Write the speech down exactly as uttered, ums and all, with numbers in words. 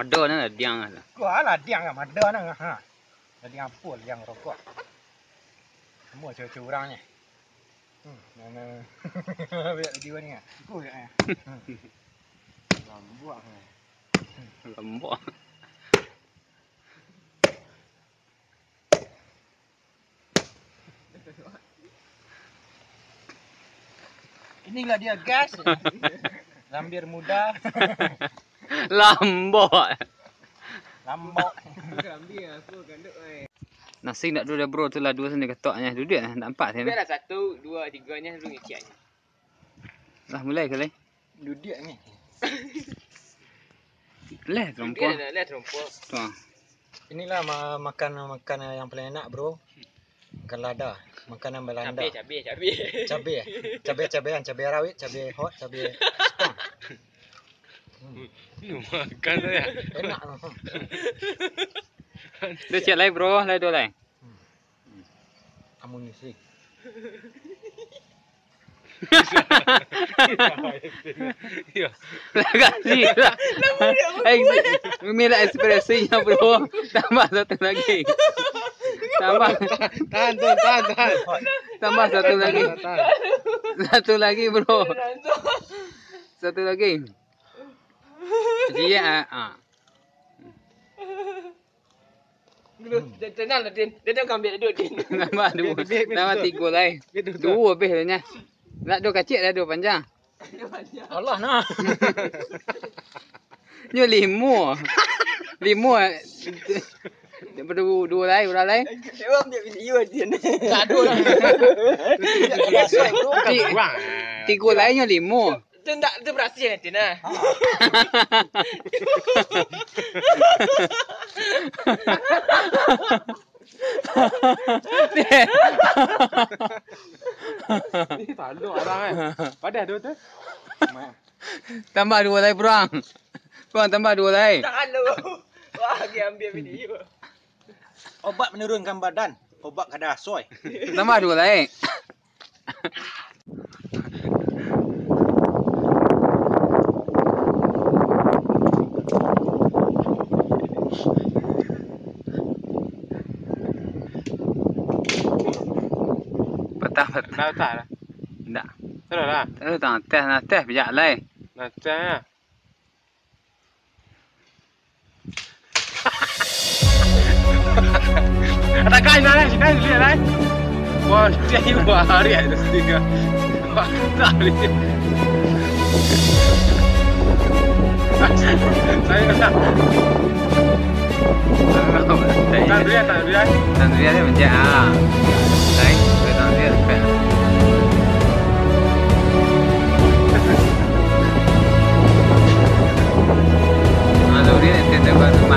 Mado nah ladiang lah. Ko ah ladiang lah, mado nah, ha. Ladiang apo? Ladiang rokok. Samo cewek-cewek urang ni. Hmm, nah, nah, nah. Lihat video ni ah. Iko ya. Hmm. Lambuak, ha. Lambuak. Inilah dia, guys. Lambir muda. Lambok. Lambok. Nasi ndak dulu dah, bro, tu lah dua sini ketok nya. Duduk dah, ndak empat sini. Biarlah satu, dua, tiga nya dulu ngecek nya. Lah, mulai kali. Dudiak ni. Leh, terompo. Dudiak dah, leh, terompo. Tu ah. Inilah ma-, makan, makan yang paling enak, bro. Makan lada, makanan Belanda. Cabe, cabe, cabe. Cabe, eh? Cabe-cabean, cabe rawit, cabe hot, cabe stone. Hmm. Makan saja. Enak tu. Tu cek lai, bro, lai tu lai. Hmm. Amunisi. Iyo. Lah, kasih lah. Eh, inilah ekspresinya, bro. Tambah satu lagi. Tambah. Tahan, tahan, tahan, tahan. Tambah satu lagi. Tahan, tahan. Satu lagi, bro. Satu lagi. Jiak, ah, ah. Dulu, ten-, tenang lah, Din. Dia dah ambil duduk, Din. Tambah dua. Tambah tiga lai. Duo beh lah nya. Nak duo kacik dah, duo panjang. Allah nah. Nyo limo. Limo. Daripada duo lai, urang lai. Dia ambil video, Din. Tak ada lah. Ti-, tiga lai nyo limo. Tu ndak, tu berasih nanti nah. Ih, tanduk arang, eh. Padah tu, tu. Tambah duo lai, Bro. Bro, tambah duo lai. Tahan lu. Wah, lagi ambil video. Obat menurunkan badan, obat kada asoi. Tambah duo lai. Patah, patah. Dah patah lah. Ndak. Terus lah. Terus tang teh, nah, teh bijak lai. Nah, teh lah. Ada kain lah, kain dia lah. Wah, dia ni wah, hari ada setiga. Wah, tak boleh. Saya tak. Tak boleh, tak boleh. Tanzil dia macam, ah. Baik, tanzil dia. Ah, tu dia, dia, dia, dia.